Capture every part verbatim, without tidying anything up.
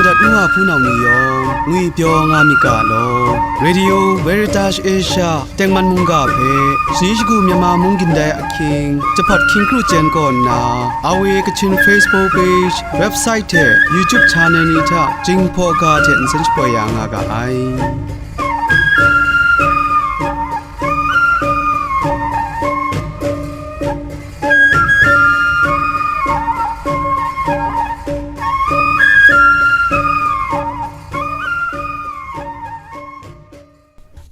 Rat nu a hpunau ni yawng ngwipyaw nga myit ga law. Radio Veritas Asia tengman mungga hpe shani shagu Myanmar mung gindai ahkying jahpat hkying kru chyen kaw nna, R V A Kachin Facebook page, website hte YouTube channel ni hta Jinghpaw ga hte nsen shapoi ya nga ga ai.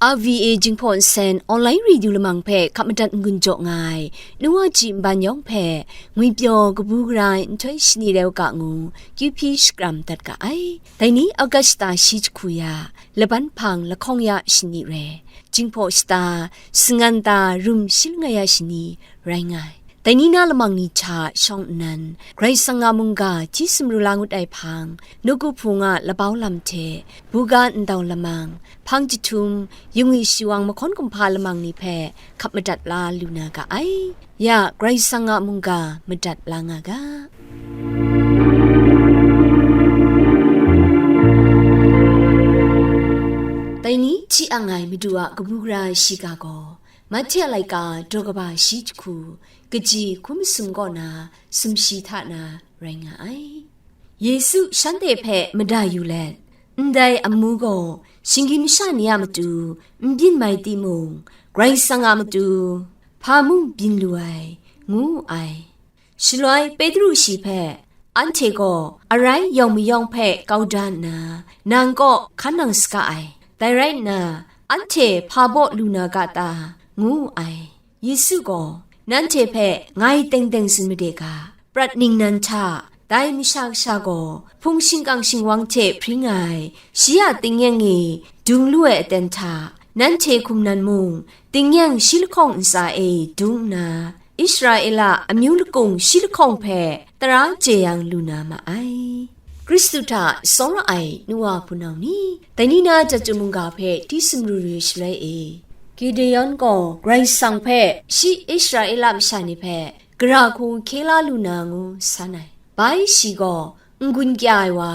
R V A Jinghpaw Nsen Online Radio Lamang hpe hkap madat n-gun jaw nga ai, nu wa ji nban yawng hpe, ngwipyaw kabu gara ai nhtoi shani rai u ga ngu, Q P shakram dat ga ai. Dai ni August shata shi jahku ya, laban hpang lahkawng ya shani rai, Jinghpaw shata, sangan ta rum shi langai ya shani rai nga ai. Dai ni na lamang ni hta shawng nnan, Karai Kasang a mungga hti sumru la ngut ai hpang, nawku hpung a labau lam hte, buga ndau lamang, hpang jahtum, yungwi shiwang mahkawn kumhpa lamang ni hpe hkap madat la lu na ga ai. Ya, Karai Kasang a mungga madat la nga ga. Dai ni hti ang ai Madu a kabu gara shiga gaw, Mahte a laika daw kaba shi jahku, kaji hkum masum kaw na sumshi hta na rai nga ai. Yesu shanhte hpe mada yu let, ndai amu gaw shinggyim masha ni a matu n byin mai timung, Karai Kasang a matu hpa mung byin lu ai, ngu ai. Shaloi Petru shi hpe, anhte gaw arai yawng mayawng hpe kau da nna, nang kaw hkan nang saga ai. Dai rai nna, anhte hpa baw lu na ga ta? Ngu ai. Yesu gaw, nanhte hpe ngai teng teng tsun made ga, prat ningnan hta, dai Masha Kasha gaw hpung shingkang shingwang hte hpring ai, shi a tingnyeng e dung lu ai aten hta, nanhte hkum nan mung, tingnyeng shi lahkawng ntsa e dung nna, Israela amyu lakung shi lahkawng hpe tara jeyang lu na ma ai. Hkristu hta tsawra ai nu wa hpunau ni, dai ni na chyeju mungga hpe hti sumru ru shaloi e, Gideon gaw Karai Kasang hpe shi Israela masha ni hpe gara hku hkye la lu na ngu san ai. Bai shi gaw n-gun kya ai wa,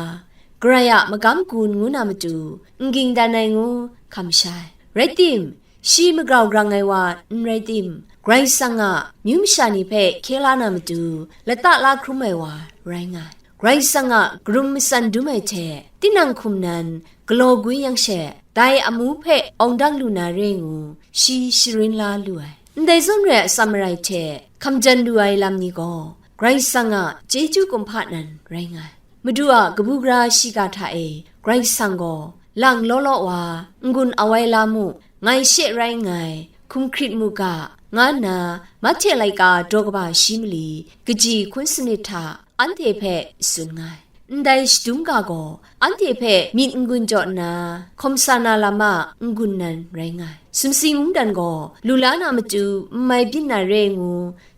Karai a magam gun ngu na matu n ging dan ai ngu hkam sha ai. Rai tim, shi magrau grang ai wa n rai tim, Karai Kasang a myu masha ni hpe hkye la na matu lata la hkrum ai wa rai nga ai. Karai Kasang a karum matsan dum ai hte tinang hkum nan galaw gwi yang she, dai amu hpe awng dang lu na re ngu, shi sharin la lu ai. Ndai zawn re ai atsam marai hte hkam jan lu ai lam ni gaw, Karai Kasang a chyeju kumhpa nan rai nga ai. Madu a kabu gara shiga hta e Karai Kasang gaw, lang law law wa, n-gun awai la mu, ngai she rai nngai, hkum hkrit mu ga, nga nna, Mahte laika daw kaba shi mali, kaji hkun sanit hta, anhte hpe tsun nga ai. Ndai shadum ga gaw, anhte hpe myit n-gun jaw nna, hkawm sa na lam a n-gun nan rai nga ai. Sumsing mungdan gaw, lu la na matu n mai byin na re ngu,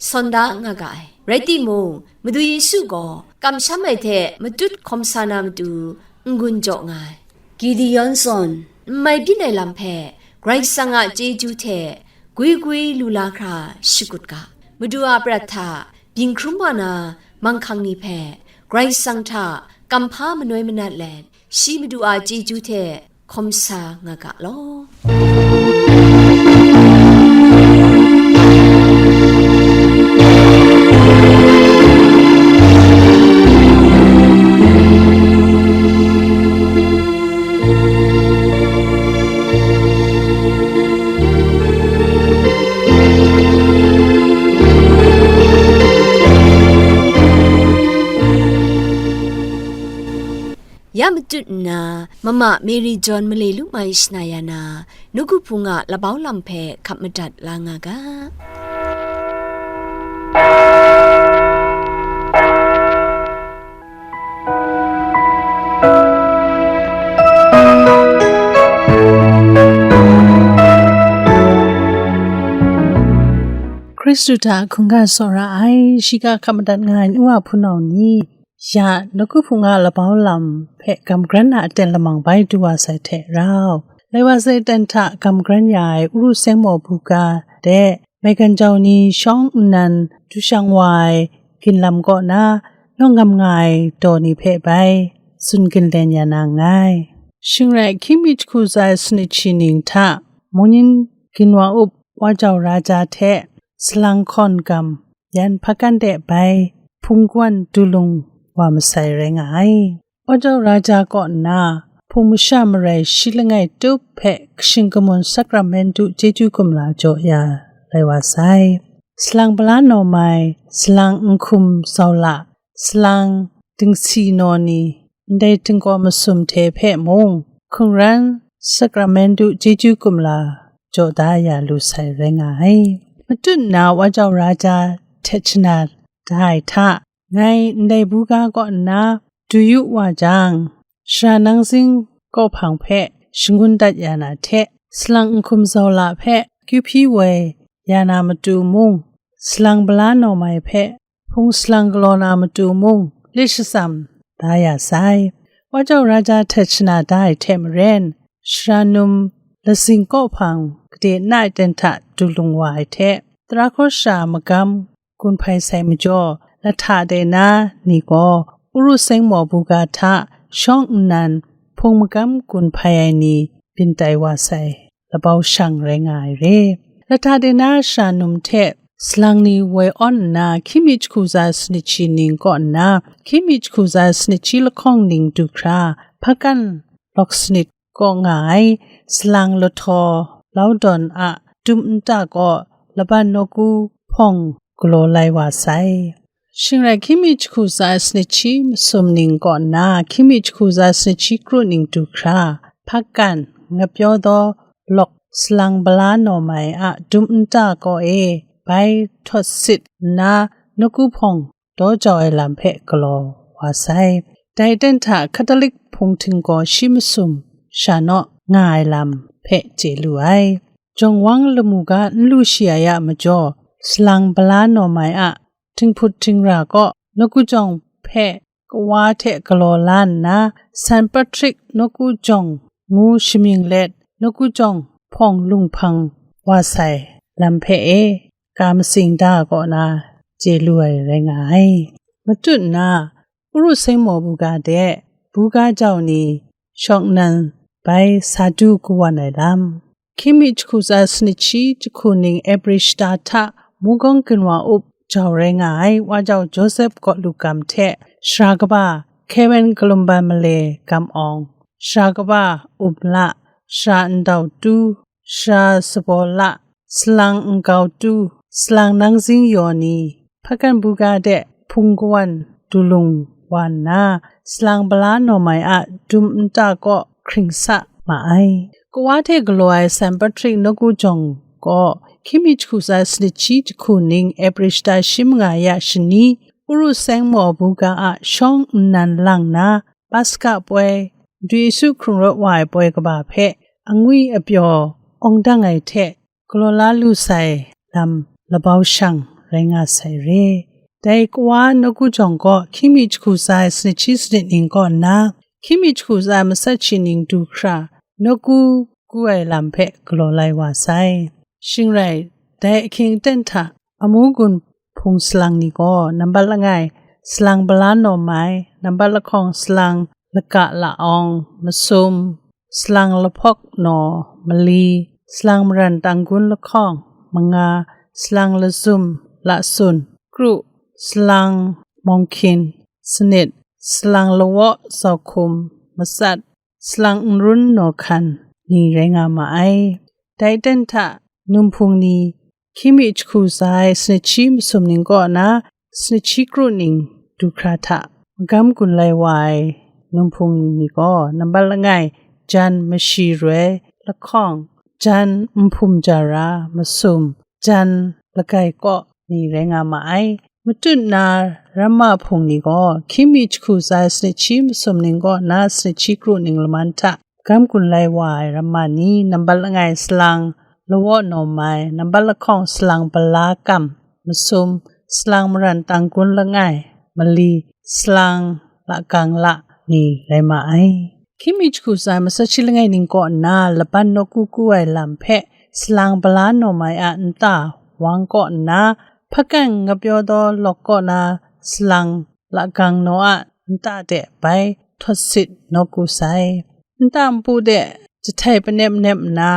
sawn da nga ga ai. Rai timung, Madu Yesu gaw, kamsham ai hte matut hkawm sa na matu n-gun jaw nga ai. Gideon zawn, n mai byin ai lam hpe, Karai Kasang a chyeju hte gwi gwi lu la hkra shagut ga. Madu a prat hta byin hkrum wa na manghkang ni hpe, Karai Kasang hta kamhpa manoi manat let, shi Madu a chyeju hte hkawm sa nga ga law. Ya matut nna, mama Mary John male lu mai shana ya na, nawku hpung a labau lam hpe hkap madat la nga ga. Hkristu hta hkungga tsawra ai, shiga hkap madat nga ai nu wa hpunau ni, ya nawku hpung a labau lam hpe gam gran na aten lamang bai du wa sai hte rau, lai wa sai aten hta gam gran ya ai Uru Seng Maw Buga de, maigan jau ni shawng nnan du shang wa ai ginlam kaw na, nawng ngam nga ai daw ni hpe bai tsun ginlen ya na nngai. Shing rai, hkying mi jahku tsa ai sanit shi ning hta, mungyin ginwa up Wajau Raja hte salang hkawn gam yan hpakan de bai hpung kawan du lung wa masai rai nga ai. Wajau Raja kaw nna, hpung masha marai shi langai tup hpe kashin kamun sakramentu chyeju kumla jaw ya lai wa sai. Salang bala naw mai, salang nhkum zaula, salang dingsi naw ni, ndai tinggaw masum hte hpe mung, hkungran sakramentu chyeju kumla jaw da ya lu sai rai nga ai. Matut nna Wajau Raja htet shana da ai hta, ngai ndai buga kaw nna du yu wa jang, shara nang zing kawhpang hpe shangun dat ya na hte, salang nhkum zaula hpe kyu hpyi woi ya na matu mung, salang bala naw mai hpe hpung salang galaw na matu mung, lit shatsam da ya sai. Wajau Raja htet shana da ai hte maren, shara num lazing kawhpang gade na ai ten hta du lung wa ai hte, tara hkaw shara magam gun hpai sai majaw, lahta de na ni gaw, Uru Sengmaw buga hta shawng nnan hpung magam gun hpai ai ni byin tai wa sai, labau shang rai nga ai re. Lahta de na shara num hte salang ni woi awn nna, hkying mi jahku tsa ai sanit shi ning kaw nna, hkying mi jahku tsa ai sanit shi lahkawng ning du hkra, hpakan lawk sanit kaw nga ai, salang lahtaw laudawn a dum nta kaw laban nawku hpawng galaw lai wa sai. Shing rai, hkying mi jahku tsa ai sanit shi masum ning kaw nna, hkying mi jahku tsa ai sanit shi kru ning du hkra, hpakan ngapyaw daw lawk salang bala naw mai a dum nta kaw e bai htawt sit nna, nawku hpawng daw jau ai lam hpe galaw wa sai. Dai ten hta Catholic hpung htinggaw shi masum sha naw nga ai lam hpe chye lu ai. Jawng wang lamu ga n lu shi ai a majaw, salang bala naw mai a htinghput htingra kaw nawku jawng hpe kawa hte galaw la nna, San Patrick nawku jawng ngu shamying let, nawku jawng hpawng lunghpang wa sai lam hpe e, ka matsing da kaw na chye lu ai rai nga ai. Matut nna, Uru Sengmaw buga de, buga jau ni shawng nnan bai sa du kawan ai lam. Hkying mi jahku tsa ai sanit shi jahku ning April shata hta, Mugawng ginwa up jau rai nga ai Wajau Joseph Gawlu Gam hte, shara kaba Kevin Kalumban Male Gam Awng, shara kaba Umla, shara ndau tu, shara sabaw la, salang nkau tu, salang nang zing yaw ni, hpakan buga de hpung kawan du lung wa nna, salang bala naw mai a dum nta kaw hkring sa ma ai. Kawa hte galaw ai San Patrick nawku jawng gaw, hkying mi jahku tsa ai sanit shi jahku ning April shata shi manga ya shani, Uru Sengmaw buga a shawng nnan lang na, Paska poi, Madu Yesu hkrung rawt wa ai poi kaba hpe angwi apyaw awng dang ai hte galaw la lu sai lam labau shang rai nga sai re. Dai kawa nawku jawng gaw hkying mi jahku tsa ai sanit shi sanit ning kaw nna, hkying mi jahku tsa ai matsat shi ning du hkra, nawku gu ai lam hpe galaw lai wa sai. Shing rai, dai ahkying aten hta amu gun hpung salang ni gaw, nambat langai, salang bala naw mai, nambat lahkawng, salang laka la awng, masum, salang lahpawk naw, mali, salang maran tanggun lahkawng, manga, salang lazum, lasun, kru, salang mawng hkyin, sanit, salang lawaw, zau hkum, matsat, salang n run naw hkan ni rai nga ma ai. Dai ten hta num hpung ni, hkying mi jahku tsa ai sanit shi masum ning kaw na, sanit shi kru ning du hkra hta magam gun lai wa ai num hpung ni gaw, nambat langai, jan mashi roi lahkawng, jan nhpum jara masum, jan lagai kaw ni rai nga ma ai. Matut na ramma hpung ni gaw, hkying mi jahku tsa ai sanit shi masum ning kaw na, sanit shi kru ning laman hta magam gun lai wa ai ramma ni, nambat langai, salang lawaw naw mai, nambat lahkawng, salang bala kam, masum, salang maran tanggun langai, mali, salang lakang la ni rai ma ai. Hkying mi jahku tsa ai matsat shi langai ning kaw nna, laban nawku gu ai lam hpe salang bala naw mai a nta wang kaw nna, hpakan ngapyaw daw lawk kaw na salang lakang naw a nta de bai htawt sit nawku sai. Nta npu de jahtai panep nep nna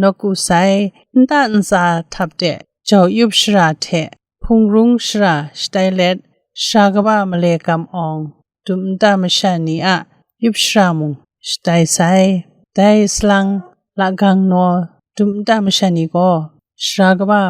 nawku sai. Nta ntsa htap de jau yup shara hte hpung rung shara shatai let, sara kaba male kam awng dum nta masha ni a yup shara mung shatai sai. Dai salang lagang naw dum nta masha ni gaw, sara kaba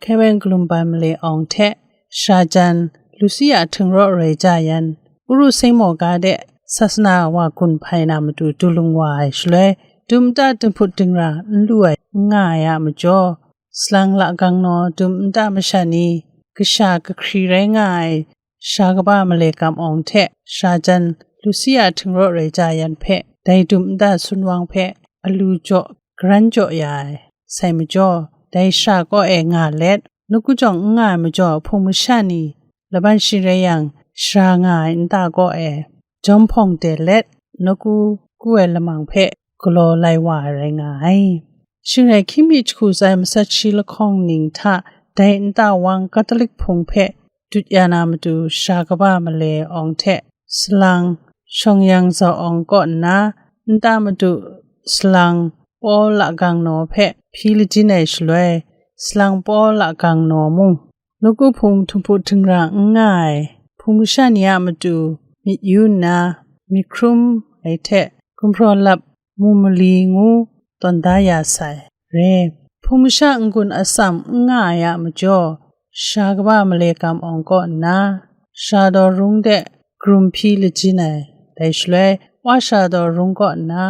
Karen Kalumban male awng hte, sara jan Lucia htingraw rai ja yan, Uru Sengmaw ga de sasana wa gun hpai na matu du lung wa ai shaloi, dum nta dinghput dingra n lu ai, n nga ai a majaw, salang lagang naw dum nta masha ni, kasha kahkri rai nga ai, sara kaba male kam awng hte sara jan Lucia htingraw rai ja yan hpe, dai dum nta sunwang hpe alu jaw, garan jaw ya ai, sai majaw, dai sara kaw e nga let, nawku jawng n nga ai majaw, hpung masha ni laban shi rai yang, sara nga ai nta kaw e jawm hpawng de let, nawku ku ai lamang hpe galaw lai wa ai rai nga ai. Shing rai hkying mi jahku tsai matsat shi lahkawng ning hta dai nta wang Katolik Hpung hpe dut ya na matu sara kaba male awng hte salang shawng yang zau awng kaw nna, nta matu salang Paul lagang naw hpe hpyi lajin ai shaloi, salang Paul lagang naw mung, nawku hpung htinghput htingra n nga ai hpung masha ni a matu myit yu nna, myit hkrum ai hte gumhpraw lap mu mali ngu tawn da ya sai. Re, hpung masha n-gun atsam n nga ai a majaw, sara kaba male kam awng kaw nna, sara daw rung de karum hpyi lajin ai, dai shaloi, wa sara daw rung kaw nna,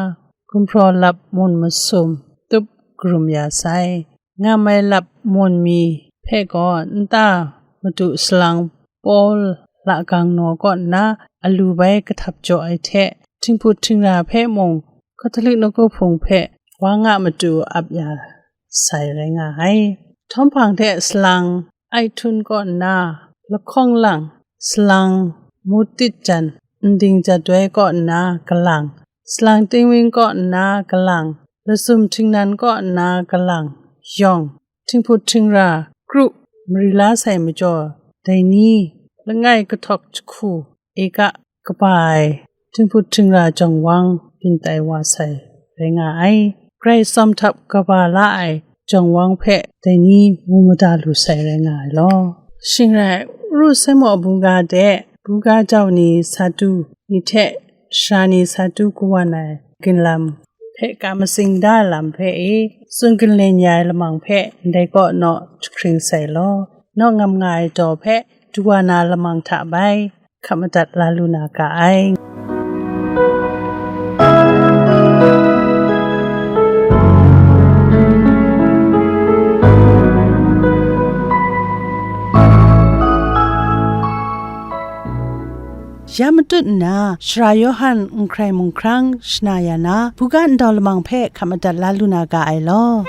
gumhpraw lap mun masum tup karum ya sai. Ngam ai lap mun mi hpe gaw nta matu salang Paul lagang naw kaw nna alu bai kahtap jaw ai hte, htinghput htingra hpe mung Katolik nawku hpung hpe wa nga matu ap ya sai rai nga ai. Htawm hpang hte salang ai htun kaw nna lahkawng lang, salang mutit jan nding jat doi kaw nna galang, salang tingwing kaw nna galang, lasum htingnan kaw nna galang, yawng, htinghput htingra, kru, mari la sai majaw, dai ni, langai kahtawk jahku, eka kaba ai, htinghput htingra jawng wang byin tai wa sai rai nga ai. Karai tsawm htap kaba la ai jawng wang hpe dai ni mu mada lu sai rai nga ai law. Shing rai, Uru Sengmaw buga de, buga jau ni sa du ni hte sara ni sa du kawan ai ginlam hpe ka matsing da ai lam hpe e, tsun ginlen ya ai lamang hpe ndai kaw naw jahkring sai law, naw ngam nga ai daw hpe du wa na lamang hta bai hkap madat la lu na ga ai. Ya matut nna, Sara Yawhan n hkrai mung hkrang shana ya na, buga ndau lamang hpe hkap madat la lu na ga ai law.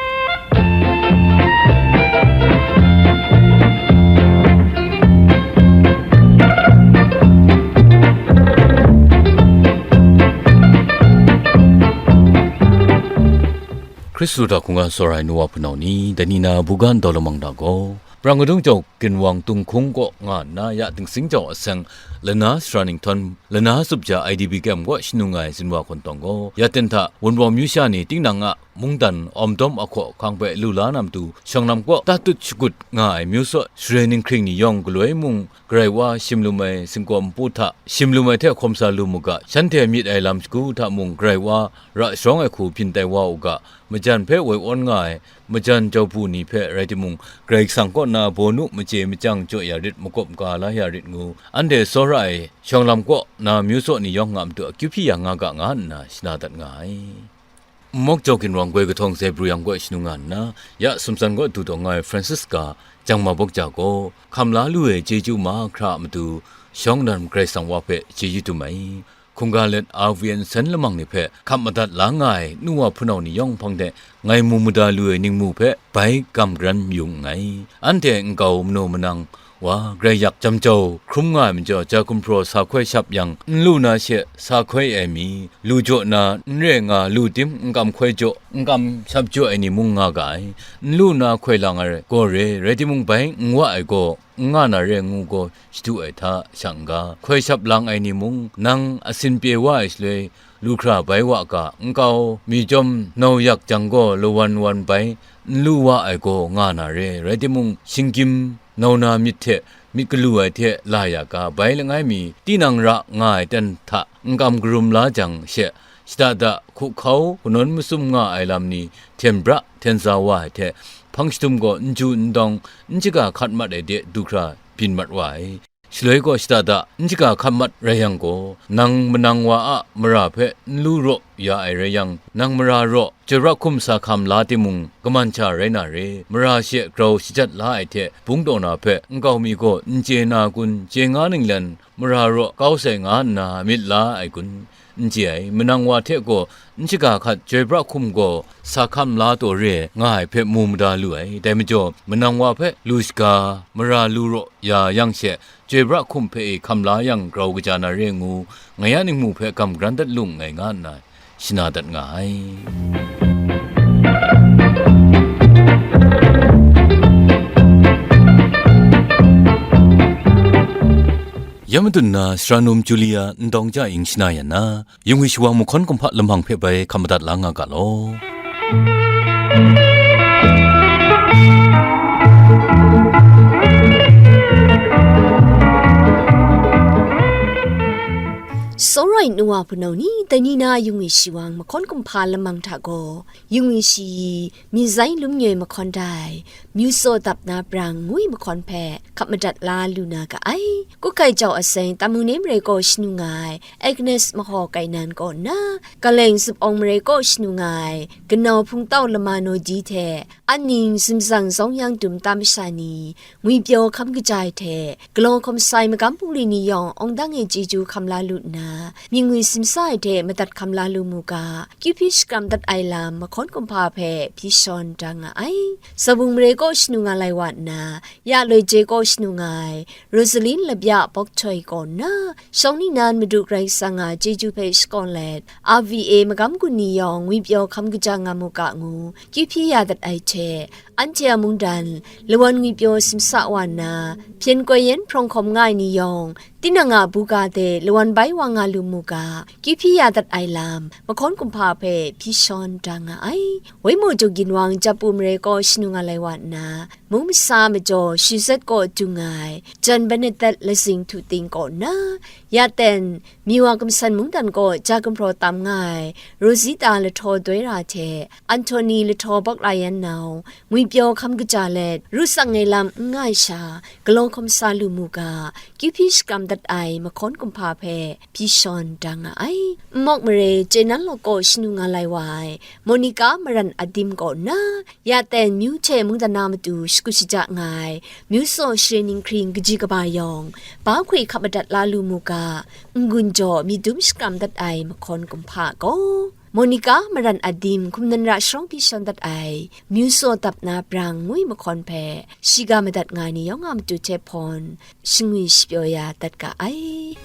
Hkristu hta hkungga tsawra ai nu wa hpunau ni, dai ni na buga ndau lamang hta gaw, Prang kadung jau ginwang Tunghkung kaw nga nna, ya Dingsing jau aseng lana sara ninghtawm, lana tsup ja I D P K M kaw shanung ai zinwa hkawntawng gaw, ya ten hta Wunpawng myu sha ni tinang a mungdan awmdawm ahkaw hkang hpe lu la na matu, shawng lam kaw tatut shagut nga ai myu saw share ninghkring ni yawng galoi mung, Karai wa shim lum ai singkawm npu hta shim lum ai hte hkawm sa lu mu ga, shanhte myit ai lam shagu hta mung Karai wa ra sharawng ai hku byin tai wa u ga, majan hpe woi awn nga ai, majan jawbu ni hpe rai timung, Karai Kasang kaw na bawnu machye machyang jaw ya rit, makawp ga la ya rit ngu, anhte tsawra ai shawng lam kaw na myu saw ni yawng nga matu akyu hpyi ya nga ga, nga nna shana dat nga ai. Nmawk jau ginwang goi kahtawng Zebru yang kaw shanung nga nna, ya sumtsan kaw du taw nga ai Francisca Jangma Bawk ja gaw, hkam la lu ai chyeju mahkra a matu, shawng nnan Karai Kasang wa hpe chyeju dum ai. Hkungga let R V N san lamang ni hpe hkap madat la nga ai nu wa hpunau ni yawng hpang de ngai mu mada lu ai ningmu hpe bai gam garan yu nngai. Anhte nkau manaw manang wa, grai yak jam jau hkrum nga ai majaw, ja gumhpraw sa hkoi shap yang, n lu na she sa hkoi ai mi, lu jaw na n re nga, lu tim n kam hkoi jaw, n kam shap jaw ai ni mung nga ga ai. N lu na hkoi lang ai gaw re, rai timung, bai n wa ai gaw, n nga na re ngu gaw shadu ai hta shang ga, hkoi shap lang ai ni mung, nang asin pye wa ai shaloi, lu hkra bai wa ga, nkau mi jawm nau yak jang gaw, lawan wan bai n lu wa ai gaw nga na re, rai timung, shinggyim nau na myit hte myit galu ai hte la ya ga, bai langai mi tinang ra nga ai ten hta n kam karum la jang she, shada da hkuhkau kanawn masum nga ai lam ni hten bra hten za wa ai hte, hpang shadum gaw n ju n dawng, n shaga hkat mat ai de du hkra byin mat wa ai. Shaloi gaw shada da n shaga hkat mat rai yang gaw, nang manang wa a mara hpe n lu raw ya ai rai yang, nang mara raw chyoi pra hkum sa hkam la timung, kaman sha rai na re, mara she grau shajat la ai hte bung taw na hpe nkau mi gaw n chye na kun, chye nga ninglen mara raw kau sai nga nna myit la ai kun, n chye ai. Manang wa hte gaw n shaga hkat chyoi pra hkum gaw sa hkam la taw re nga ai hpe mu mada lu ai. Dai majaw, manang wa hpe lu shaga, mara lu raw ya yang she, chyoi pra hkum hpe e hkam la yang grau kaja na re ngu, ngai a ningmu hpe gam garan dat lu nngai nga nna, shana dat nga ai. Ya madun na, Sara Num Julia n dawng ja ing shana yan na, yung ai shawang mahkawn kumhpa lamang hpe bai hkam madat la nga ga law. Sawrai nu wa hpunau ni, dai ni na yung ai shawang mahkawn kumhpa lamang hta gaw, yung ai shayi, myi zai lum nyoi mahkawn dai, myu tsaw dap na brang ngwi mahkawn hpe hkap madat la lu na ga ai. Kukai jau aseng Tamu Name Mare kaw shanu nga ai Agnes Mahaw Kainan kaw nna, Kaleng Zup Awng Mare kaw shanu nga ai Ganau Hpungtau Lama Naw Di hte, an ning zumzang zawng yang dum ta masha ni, ngwipyaw hkam kaja ai hte, galaw hkawm sai magam bungli ni yawng awng dang e chyeju hkam la lu nna, myit ngwi simsa ai hte madat hkam la lu mu ga, kyu hpyi shakram dat ai lam mahkawn kumhpa hpe hpyi shawn da nga ai. Sabung Mare kaw shanu nga lai wa nna, Ya Loi Je kaw shanu nga ai, Rosaline Labya Bok Choi kaw nna, shawng ningnan Madu Karai Kasang a chyeju hpe shakawn let, R V A magam gun ni yawng ngwipyaw hkam kaja nga mu ga ngu, kyu hpyi ya dat ai hte, anhte a mungdan, lawan ngwipyaw simsa wa nna, hpyen koi yan hprawng hkawm nga ai ni yawng, tinang a buga de lawan bai wa nga lu mu ga, kyu hpyi ya dat ai lam, mahkawn kumhpa hpe hpyi shawn da nga ai. Waimaw Jaw Ginwang Japu Mare kaw shanu nga lai wa nna, mung masa majaw Shizet kaw dung nga ai, Jan Benedet Lazing Htu Ting kaw nna, ya ten, Miwa Kamsan Mungdan kaw ja gumhpraw tam nga ai, Rosita Lahtaw Doi Ra hte, Anthony Lahtaw Bawk La Yan Nau, ngwipyaw hkam kaja let, ru tsang ai lam n nga ai sha, galaw hkawm sa lu mu ga, kyu hpyi shakram dat ai mahkawn kumhpa hpe hpyi shawn da nga ai. Nmawk Mare Chyenan Lawk kaw shanu nga lai wa ai, Monica Maran Adim kaw nna, ya ten myu hte mungdan na matu shakut shaja nga ai, myu tsaw share ninghkring kaji kaba yawng, ba hkoi hkap madat la lu mu ga, n-gun jaw myit dum shakram dat ai mahkawn kumhpa gaw, Monica Maran Adim hkum nan ra sharawng hpyi shawn dat ai, myu tsaw dap na brang ngwi mahkawn hpe, shiga madat nga ai ni yawng a matu hte hpawn, shangwi shapyaw ya dat ga ai.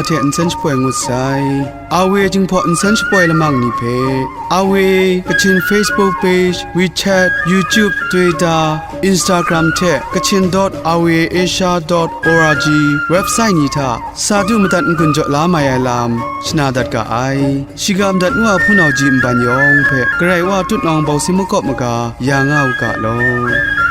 hte nsen shapoi ngut sai. Awe Jinghpaw nsen shapoi lamang ni hpe, Awe Kachin Facebook page, WeChat, YouTube, Twitter, Instagram hte Kachin dot awe asia dot org website ni hta sa du madat n-gun jaw la mai ai lam shana dat ga ai. Shiga madat nu a hpunau ji nban yawng hpe Karai Wa tutnawng bawsing makawp maga ya nga u ga law.